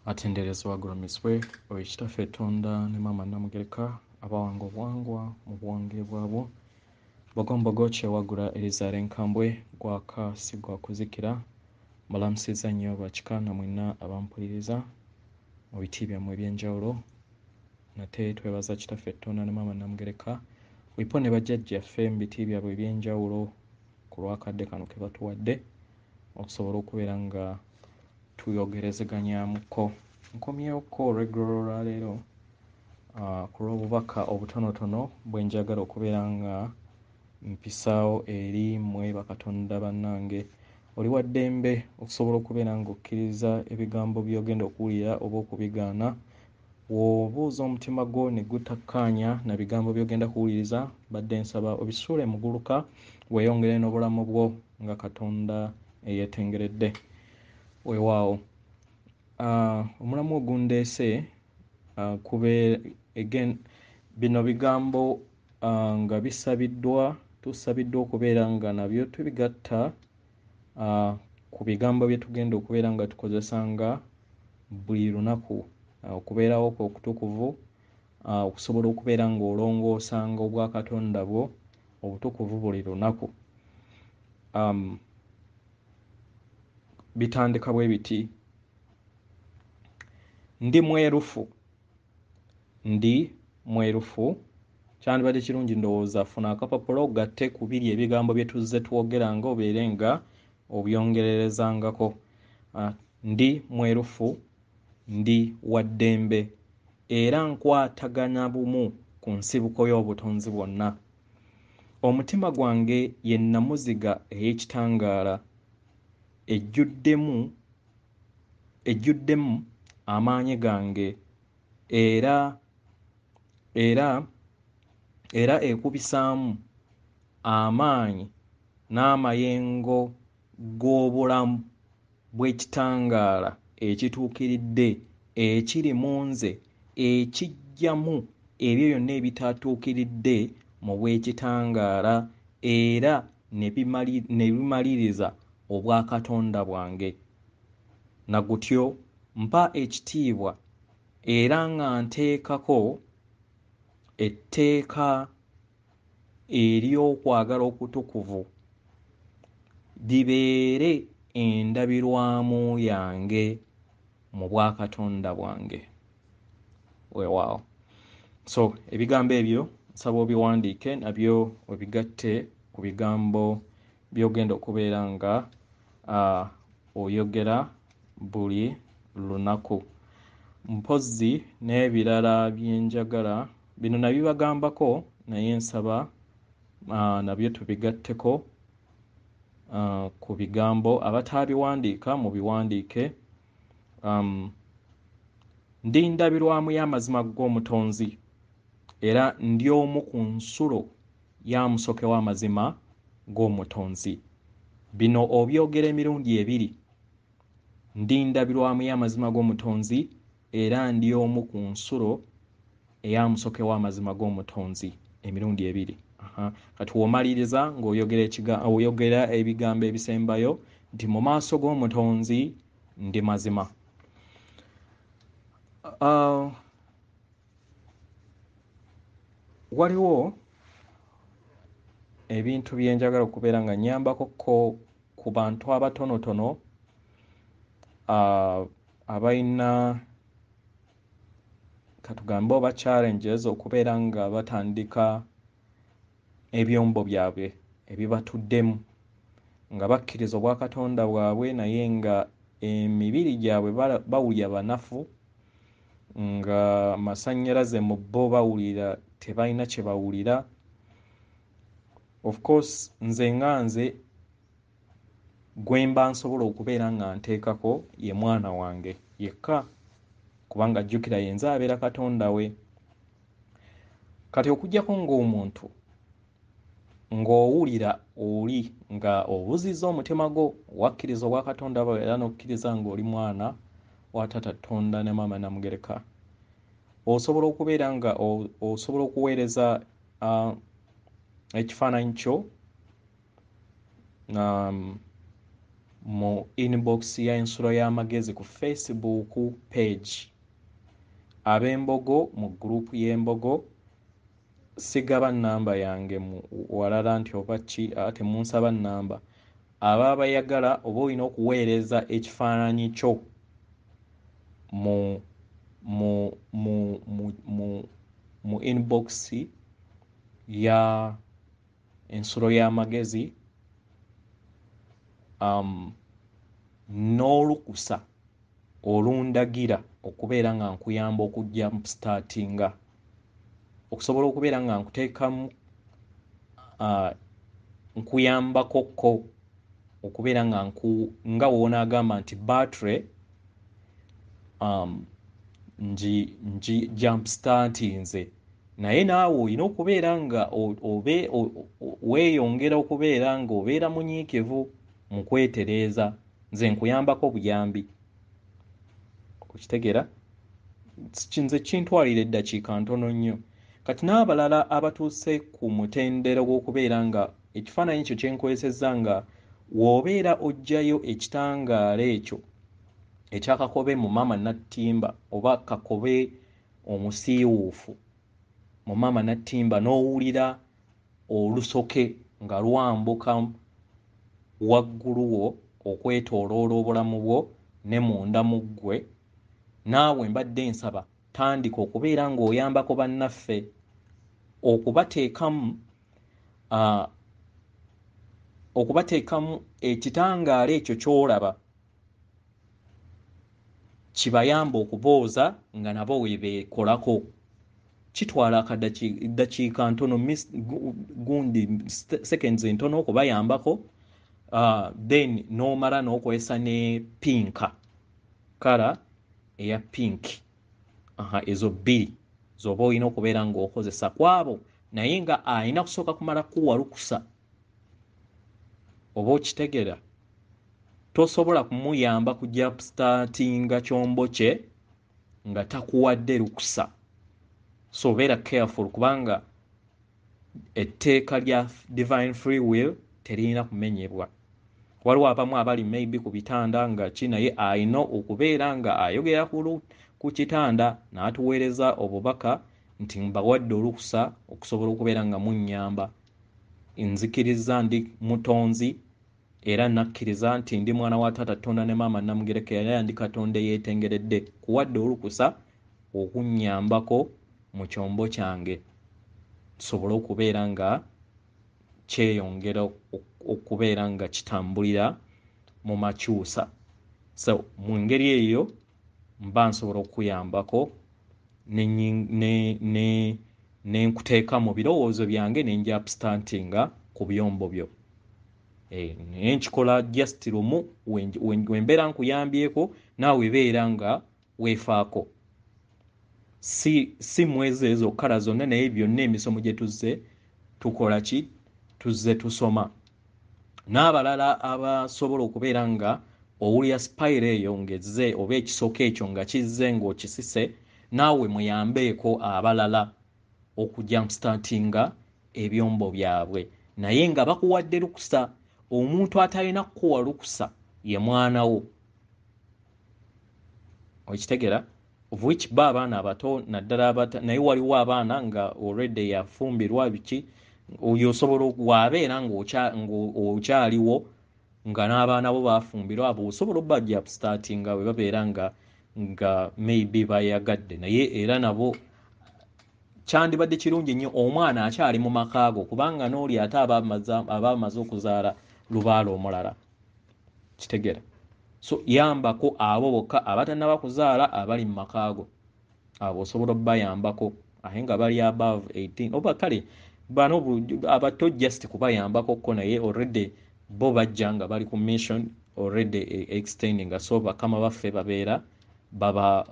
Atenderezebwa agulumizibwe oyo Kitaffe Tonda ne Maama Namugereka abawanga obuwangwa mu buwange bwabwo. Bogombogo Kyewaggula erizaala enkambwe gwaka si gwa kuzikira. Mbalamusizza nnyo bakika na mwenna abampuliriza mu biti byammwe eby'enjawulo. Nate twebaza Kitaffe Tonda ne Maama Namugereka wipo ne bajjajjaffe mu biti byabwe eby'enjawulo ku lw'akadde kano ke batuwadde okusobola okubeera nga tuyogerezeganyaamuko. Nkomyewoko olw'eggulo lwaleero ku lw'obubaka obutonotono bwe njagala okubeera nga mpisaawo eri mmwe bakatonda bannange. Oli wa ddembe okusobola okubeera ng'okkiriza ebigambo by'ogenda okuwulira oba okubigaana. Bw'obuuza omutima gwo ne gutakkaanya na bigambo by'ogenda kuwuliriza, mbadde nsaba obisuule muguluka weeyongere n'obulamu bwo nga Katonda eyeetengeredde. Weewaawo. Omulamu ogundeese kube again bino bigambo nga bisabiddwa, tusabiddwa okubeera nga nabyo tubigatta ku bigambo bye tugenda okubeera nga tukozesanga buli lunaku, okubeerawo kwe okutukuvu, okusobola okubeera ng'olongoosanga obwakatonda bwo obutukuvu buli lunaku. Bitandika bwe biti: ndi mwerufu, ndi mwerufu. Kyandibadde kirungi ndowooza funa akapapula ogatte ku biri ebigambo bye tuzze twogera nga obeere nga obyongererezangako. Ndi mwerufu, ndi wa ddembe era nkwatagana bumu ku nsibuko y'obutonzi bwonna. Omutima gwange ye nnamuziga ey'ekitangaala ejjuddemu amaanyi gange era ekubisaamu amaanyi n'amayengo g'obulamu bw'ekitangaala ekituukiridde ekiri mu nze, ekiggyamu ebyo byonna ebitatuukiridde mu bw'ekitangaala era ne bimaliriza obwakatonda bwange. Na gutyo mpa ekitiibwa era nga nteekako etteeka ery'okwagala okutukuvu libeere endabirwamu yange mu bwakatonda bwange. Weewaawo. So ebigambo ebyo nsaba obiwandiike nabyo obigatte ku bigambo by'ogenda okubeera nga oyogera buli lunaku. Mpozzi n'ebirala bye njagala bino nabibagambako, naye nsaba nabyo tubigatteko ku bigambo. Abataabiwandiika mubiwandiike. Ndi ndabirwamu y'amazima g'omutonzi era ndi omu ku nsulo ya musoke w'amazima g'omutonzi. Bino obyogera emirundi ebiri. Ndi ndabirwamu y'amazima g'omutonzi era ndi omu ku nsulo eya musoke w'amazima g'omutonzi emirundi ebiri. Kati w'omaliriza ng'oyogera ebigambo ebisembayo nti mu maaso g'omutonzi ndi mazima. Waliwo ebintu bye njagala okubeera nga nnyambako ko ku bantu abatonotono abalina katugambe oba challenges okubeera nga batandika ebyombo byabwe ebibatuddemu nga bakkiriza obwakatonda bwabwe, naye nga emibiri gyabwe bawulira banafu, nga masannyalaze mu bo bawulira tebalina kye bawulira. Of course nze nga nze gwe mba nsobola okubeera nga nteekako ye mwana wange yekka, kubanga ajjukira ye nze abeera Katonda we. Kati okuggyako ng'omuntu ng'owulira oli nga obuzizza omutima gwo, wakkiriza obwakatonda bwe era n'okkiriza ng'oli mwana wa Taata Tonda ne Maama Namugereka, osobola okubeera nga osobola okuweereza ekifaananyi kyo Mu inbox ya Ensulo y'Amagezi ku Facebook page. Ab'embogo mu group y'embogo, sigaba nnamba yange mu walala nti oba ki, temunsaba nnamba. Aba bayagala oba olina okuweereza ekifaananyi kyo mu inbox ya Ensulo y'Amagezi, n'olukusa olundagira okubeera nga nkuyamba okujja startinga, okusobola okubeera nga nkuteekamu, nkuyambako ko okubeera nga nga w'onaagamba nti battery, ngi jump startinze. Naye naawe olina okubeera nga weeyongera okubeera nga obeera munyiikivu mu kwetereeza. Nze nkuyambako buyambi, okitegeera? Nze kintwalira eddakiika ntono nnyo. Kati n'abalala abatuuse ku mutendera gw'okubeera nga ekifaananyi ekyo kye nkozesezza, nga w'obeera oggyayo ekitangaala ekyo ekyakakobe mu maama Nattimba oba kakobe omusiiwuufu mu maama Nattimba, n'owulira olusoke nga lwambuka waggulu wo okwetooloola obulamu bwo ne munda mu ggwe, naawe mbadde nsaba tandika okubeera ng'oyambako bannaffe okubateekamu ekitangaala ekyo ky'olaba kibayamba okubooza nga nabo we beekolako. Kitwala akadakiika ntono, gundi seconds ntono okubayambako, then n'omala n'okozesa ne pink, color eya pink. Aha, ezo bbiri z'oba olina okubeera ng'okozesa kwabo, naye nga alina kusooka kumala kuwa lukusa. Oba okitegeera? Tosobola kumuyamba kujja startinga kyombo kye nga takuwadde lukusa. So beera careful, kubanga etteeka lya divine free will teririna kumenyebwa. Waliwo abamu abali maybe ku bitanda nga ki, naye alina okubeera nga ayogera ku kitanda n'atuweereza obubaka nti mbawadde olukusa okusobola okubeera nga munnyamba. Nzikiriza ndi mutonzi era nakkiriza nti ndi mwana wa taata Tonda ne maama Namugereka, era ndi Katonda eyeetengeredde, kuwadde olukusa okunnyambako mu kyombo kyange tusobole okubeera nga kyeyongera okubeera nga kitambulira mu makyusa. So mu ngeri eyo mba nsobola okuyambako ne nkuteeka mu birowoozo byange ne nja startinga ku byombo byo. Naye nkikola just lumu. Wembeera nkuyambyeko, naawe beera nga weefaako, si mwezi ezo color zonna, naye byonna emisomo gye tuzze tukola ki, tuzze tusoma. N'abalala abasobola okubeera nga owulira spire eyo ng'ezze oba ekisoko ekyo nga kizze ng'okisise, naawe muyambeeko abalala okujumpstartinga ebyombo byabwe, naye nga bakuwadde lukusa. Omuntu atalina kukuwa lukusa ye mwana wo, okitegeera? Of which ba abaana abato naddala, naye waliwo abaana nga already yafumbirwa biki, oyo osobola waabeera ng'okyaliwo nga n'abaana bo bafumbirwa, abo osobola obba jumpstartinga bwe babeera nga maybe bayagadde. Naye era nabo kyandibadde kirungi nnyo omwana akyali mu maka go, kubanga n'oli ate aba amaze okuzaala lubaala omulala, kitegeera? So yambako abo bokka abatannaba kuzaala abali mu maka go, abo osobola obbayambako, ate nga bali above 18 oba kale bano abato just kubayambako ko, naye already bo bajja nga bali ku mission already extending, so bakama baffe babeera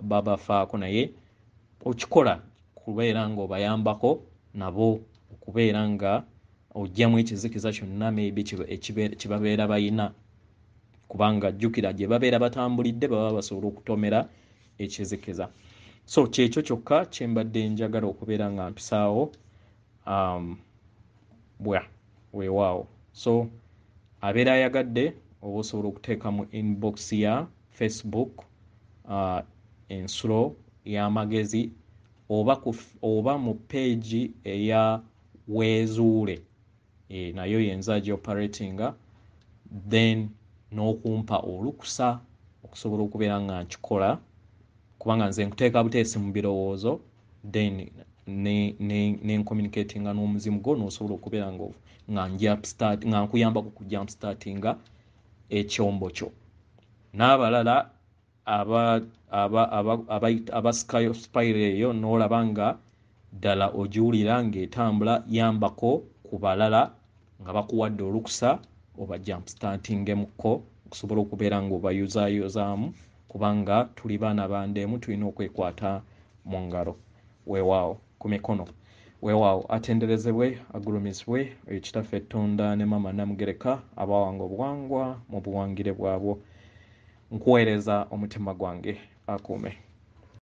babafaako. Naye okikola kubeera ng'obayambako nabo okubeera nga oggyamu ekizikiza kyonna maybe kibabeera bayina, kubanga jjukira gye babeera batambulidde baba basobola okutomera ekizikiza. So kyekyo kyokka kye mbadde njagala okubeera nga mpisaawo, bwa weewaawo. So abeera ayagadde Oba osobola okuteeka mu inbox ya Facebook Ensulo y'Amagezi, oba mu page eya Weezuule, nayo yenza gy'operatinga, then n'okumpa olukusa okusobola okubeera nga nkikola, kubanga nze nkuteeka buteesi mu birowoozo, then ne ncommunicatinga n'omuzimu gwo, n'osobola okubeera nga nkuyambako ku jump startinga ekyombo kyo. N'abalala abasikayo spire eyo, n'olaba nga ddala ogiwulira ng'etambula, yambako ku balala nga bakuwadde olukusa oba jump startingemuko okusobola okubeera ng'obayuzaayuzaamu, kubanga tuli baana bandeemu, tulina okwekwata mu ngalo, weewaawo ku mikono. Weewaawo, atenderezebwe, agulumizibwe oyo Kitaffe Ttonda ne Maama Namugereka abawanga obuwangwa mu buwangire bwabwo. Nkuweereza omutima gwange, akuume.